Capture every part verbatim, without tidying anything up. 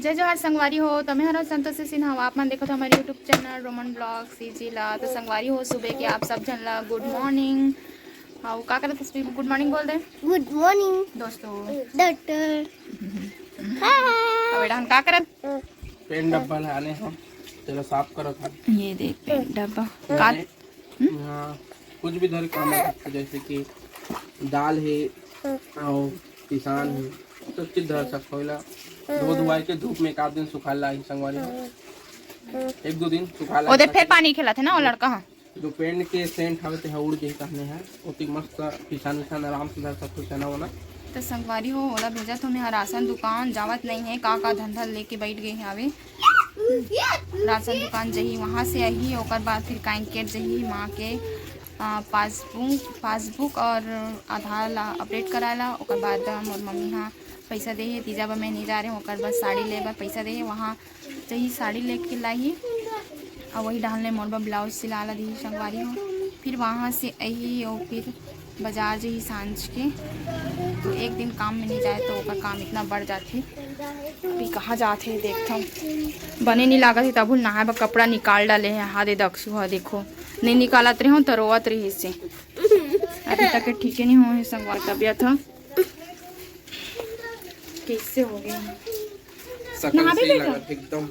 जय जोहार संगवारी हो, तो मैं हरव संतोषी सिन्हा, आप मन देखत हो हमर YouTube channel Roman blog CG ला। तो संगवारी हो, सुबह के आप सब झन ला गुड मॉर्निंग। अउ का करत हस? गुड मॉर्निंग बोल दे। गुड मॉर्निंग दोस्तों। डॉक्टर। अब एडहन का करत? पेंट डब्बा लाने हम, तेला साफ करत हन। ये देख पेंट डब्बा। का? हम्म? हाँ, कुछ भी धर काम आ सकता, जैसे कि दाल है और पिसान है, सब चीज धर सकता हो। एला धो धुआई के धूप में एक आध दिन सुखा ला ही संगवारी हो। एक दो दिन सुखा ला ओदे ही। फिर पानी खेलत हे ना वो लड़का, हाँ। जो पेंट के सेंट हवे ते ह उड़ जाही कहने है, ओती मस्त पिसान उसान आराम से धर सकता हो, चना वना। तो संगवारी हो, ओला भेजत हो मैं ह राशन दुकान, जावत नहीं है, का का धंधा लेके बैठ गए हवे। राशन दुकान जही, वहाँ से आही, ओकर बाद फिर कांकेर जही माँ के, आ, पासबुक, पासबुक और आधार ला अपडेट कराए ला। ओकर बाद मोर मम्मी हा पैसा दे हे, तीजा बर मैं नहीं जा रहे हूँ, ओकर बाद साड़ी ले बर पैसा दे हे, वहाँ जही साड़ी लेके लाही। और वही डालने मोर बर ब्लाउज सिला ला दी संगवारी हो। फिर वहाँ से आही और फिर बाजार जही सांझ के, तो एक दिन काम में नहीं जाए तो ओकर काम इतना बढ़ जाथे। अभी कहाँ जाथे देखथव, बने नहीं लागत हे, तभुल नहाए बर कपड़ा निकाल डाले हे। हा दे दक्षु हा, देखो नहीं निकालत रहे हो तो रोवत रही से। अभी तक के ठीके नहीं हो हे संगवार तबियत ह। कैसे हो गए? नहाबे सही बेटा? लागत एकदम।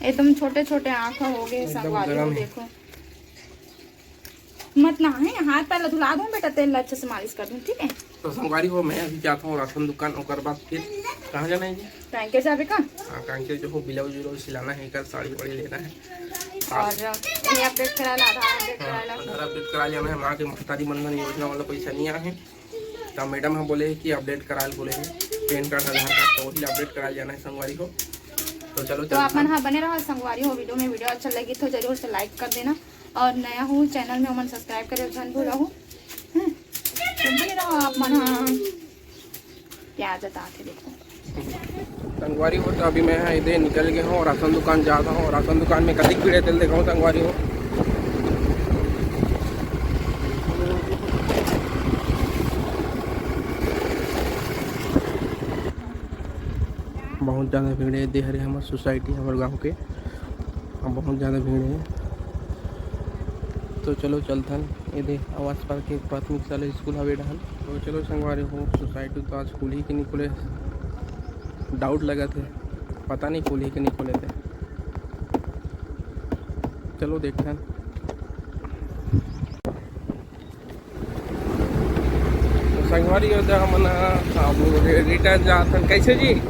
एकदम छोटे छोटे आँख हो गए एकदम संगवारी हो, गरम है। देखो। मत नहाए, हाथ पैर ला धुला दूं बेटा, तेल ला अच्छे से मालिश कर दूं, ठीक है? तो संगवारी हो, मैं अभी जाता हूँ राशन दुकान, ओकर बाद फिर कहाँ जाना है जी? कांकेर जाबे का? हाँ, कांकेर जो हो, ब्लाउज उलाउज सिलाना है, कल साड़ी वाड़ी लेना है। और ये अपडेट करा ला, आधार अपडेट करा ला। हाँ, आधार अपडेट करा लेना है, माँ के महतारी वंदन योजना वाला पैसा नहीं आया है, तो मैडम हम बोले हैं कि अपडेट करा बोले हैं, पैन कार्ड, आधार कार्ड, तो वही अपडेट करा जाना है संगवारी हो। तो चलो तो आप मन हाँ बने रहो संगवारी हो वीडियो में। वीडियो अच्छा लगी तो जरूर से लाइक कर देना, और नया हो चैनल में ओमन सब्सक्राइब करे झन भूला हो। हम्म, तो बने रहो आप मन हाँ। प्याज अतात हे देखो। संगवारी हो, तो अभी मैं हाँ इधर निकल गया हूँ, राशन दुकान जाता हूँ। राशन दुकान में कतिक भीड़ है तेल देखा हूँ संगवारी हो। बहुत ज़्यादा भीड़ है, दे हरे हमर सोसाइटी, हमर गाँव के, अब बहुत ज़्यादा भीड़ है। तो चलो चलथन, ये दे आवास पार्क के प्राथमिक शाला स्कूल हवे डहन। तो चलो संगवारी हो, सोसाइटी तो आज खुलही कि नहीं खुले, डाउट लगत हे, पता नहीं खुलही कि नहीं खुले ते। चलो देखथन। तो संगवारी हो, तो हमन अब रे-, रिटर्न जात हन। कैसे जी?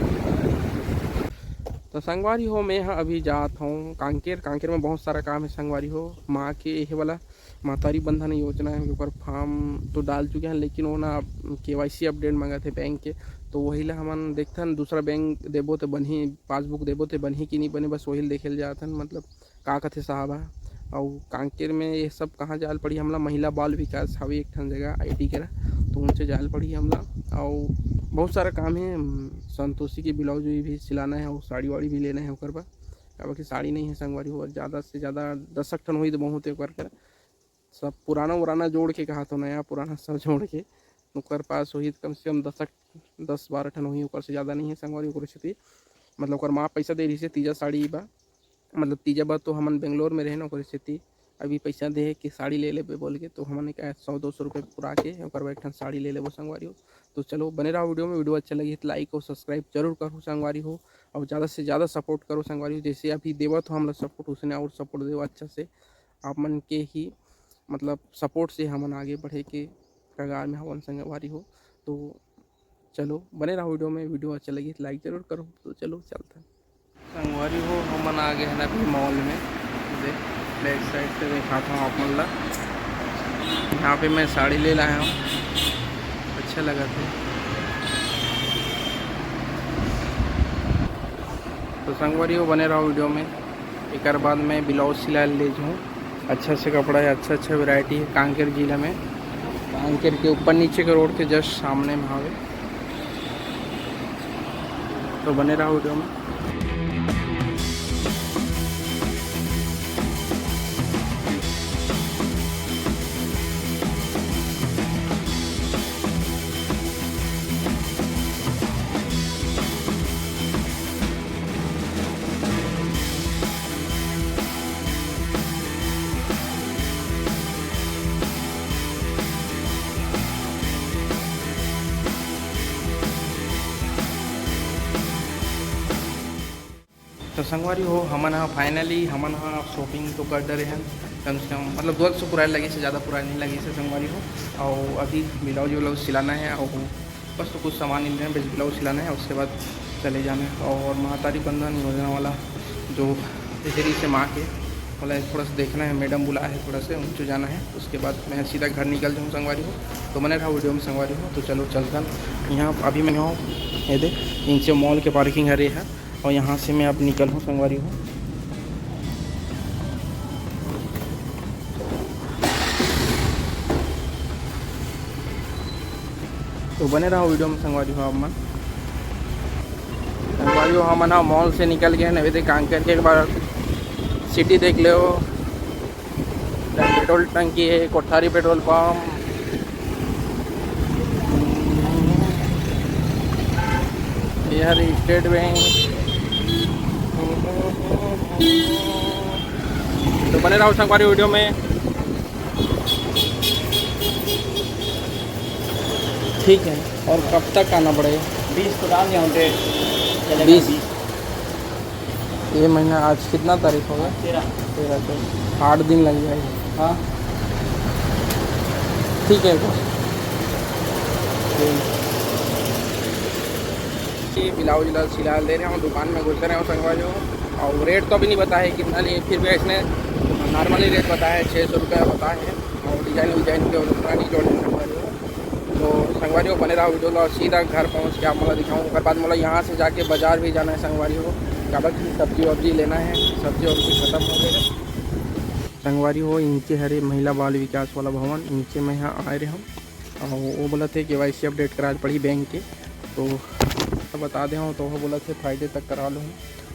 तो संगवारी हो, मैं ह अभी जात हूँ कांकेर। कांकेर में बहुत सारा काम है संगवारी हो। माँ के ये वाला महतारी बंधन योजना है, ओकर फॉर्म तो डाल चुके हैं, लेकिन वो ना केवाईसी अपडेट मांगत हे बैंक के, तो वही ला हमन देखथन, दूसरा बैंक देबो तो बनही, पासबुक देबो तो बनही कि नहीं बने, बस वही ला देखे ले जात हन। मतलब का कथे साहब ह। अउ कांकेर में ये सब कहाँ जाल पड़ी हमला, महिला बाल विकास हवे एक ठन जगह आईटी केरा, तो उनसे जाल पड़ी हमला। अउ बहुत सारा काम है, हम, संतोषी के ब्लाउज भी सिलाना है और साड़ी वाड़ी भी लेना है ओकर बर। काबर कि साड़ी नहीं है संगवारी हो, ज़्यादा से ज़्यादा दस एक ठन होही तो बहुत है ओकर केरा। सब पुराना उराना जोड़ के कहा तो नया पुराना सब जोड़ के ओकर पास होही तो कम से कम दस एक, दस बारह ठन होही, ओकर से ज़्यादा नहीं है संगवारी। ओकर सेती मतलब ओकर माँ पैसा दे रही से तीजा साड़ी बा, मतलब तीजा बा तो हमन बेंगलोर में रहे ना, ओकर सेती अभी पैसा दे हे कि साड़ी ले लेबे बोल के, तो हमन एक सौ दो सौ रुपये पुरा के ओकर बाद एक ठन साड़ी ले लेबो संगवारी हो। तो चलो बने रहो वीडियो में, वीडियो अच्छा लगी तो लाइक और सब्सक्राइब जरूर करो संगवारी हो, और ज़्यादा से ज़्यादा सपोर्ट करो संगवारी हो। जैसे अभी देवत हो हमला सपोर्ट, उसने और सपोर्ट देवा अच्छा से, आप मन के ही मतलब सपोर्ट से हमन आगे बढ़े के कगार में हवन संगवारी हो। तो चलो बने रहो वीडियो में, वीडियो अच्छा लगी तो लाइक जरूर करो। तो चलो चलते हैं। संगवारी हो, हमन आ गए हैं अभी मॉल में। देख, बैक साइड से दिखाता हूँ आप मन ला। यहाँ पे मैं साड़ी ले लाया हूँ, अच्छा लगा था। तो संगवारी हो, बने रहो वीडियो में। एकर बाद मैं ब्लाउज सिला ले जाऊँ। अच्छा अच्छा कपड़ा है, अच्छा अच्छा वैरायटी है कांकेर जिला में। कांकेर के ऊपर नीचे के रोड के जस्ट सामने में हवे। तो बने रहो वीडियो में। तो संगवारी हो, हमन ह finally, हमन ह shopping तो कर डरे हन, कम से कम, मतलब, दो सौ पुराए लगिस हे, ज़्यादा पुराए नहीं लगिस हे संगवारी हो। और अभी blouse व्लाउज सिलाना है और बस तो कुछ सामान ही लेना है, बस blouse सिलाना है, उसके बाद चले जाना है। और महतारी बंधन योजना वाला जो जैसे से माँ के, बोला थोड़ा सा देखना है, madam बुलाए है थोड़ा से उनसे जाना है, उसके बाद मैं सीधा घर निकल जाऊँ संगवारी हो। तो बने रहा video में संगवारी हो। तो चलो चलथन। यहाँ अभी मैं हूँ, ये दे, इनसे mall के parking हरे है। और यहाँ से मैं अब निकलहूँ संगवारी हो। तो बने रहा video में संगवारी हो आप मन। संगवारी हो, हमन ह mall से निकल गए हैं, अभी देख कांकेर के एक बार city देख ले, पेट्रोल टंकी है, कोठारी पेट्रोल पंप, ये हरे स्टेट बैंक। तो बने रहो संगवारी video में। ठीक है, और कब तक आना पड़ेगा? बीस को डाल दिया हूँ डेट, चलेगा बीस। बीस। ये महीना आज कितना तारीख होगा? तेरह। तेरह को आठ दिन लग जाएगा। हाँ। ठीक है। ये ब्लाउज व्लाउज सिला दे रहे हो, दुकान में घुस रहे हो संगवारी हो। और रेट तो अभी नहीं बताया है कितना लिए, फिर भी इसने normally रेट बताया है, छः सौ रुपया बताया है। और design विजाइन के और उतना नहीं जोड़ने संगवारी हो। तो संगवारी हो, बने रहा video ला, सीधा घर पहुँच के आप मोला दिखाऊँ। ओकर बाद मोला यहाँ से जाके बाजार भी जाना है संगवारी हो, काबर कि सब्जी वब्जी लेना है, सब्जी वब्जी खत्म हो गए। संगवारी हो, इनके हरे महिला बाल विकास वाला भवन, इनके मैं यहाँ आए रहे हूँ। और वो बोला थे KYC update करा पड़ी बैंक के, तो बता दे हूँ, तो वो बोला थे Friday तक करा लो।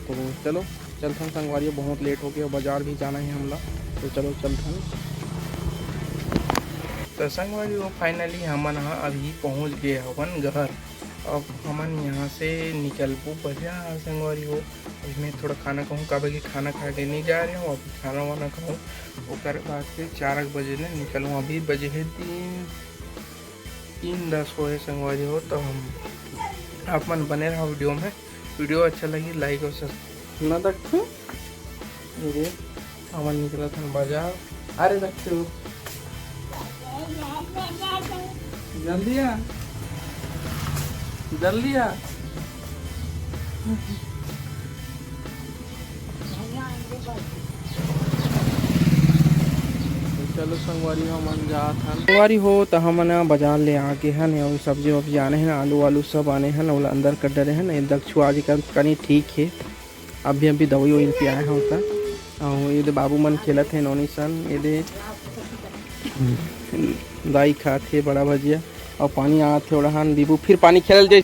तो चलो चलथन संगवारी, बहुत लेट हो गया, बाजार भी जाना है हमला। तो चलो चलथन। तो संगवारी हो, finally हमन ह अभी पहुँच गए हवन घर। अब हमन यहाँ से निकलबो बाजार संगवारी हो। अभी मैं थोड़ा खाना खाहूँ, काबर कि खाना खा के नहीं जा रहे हूँ, अभी खाना वाना खाहूँ। ओकर बाद से चार बजे ले निकलूँ। अभी बजे है तीन, तीन दस होए संगवारी हो। तो हम आप मन बने रहा video में, video अच्छा लगी like और subscribe ना दखू। ये दे, हमन निकलत हन बाजार। अरे दखू, जल्दी आ, जल्दी आ। तो चलो संगवारी हो, हमन जात हन। संगवारी हो, त हमन ह बाजार ले आके हन, अउ सब्जी वब्जी आने हन, आलू वालू सब आने हन, ओला अंदर कर डरे हन। ये दक्षु आज कल कनी ठीक हे, अभी अभी दवाई ववाई पियाए हन ओकर। अउ ये दे बाबू मन खेलत हे नोनी सन, ये दे दाई खात हे बड़ा भजिया, अउ पानी आत हे ओड़हन। दीबू फिर पानी खेलल जाई।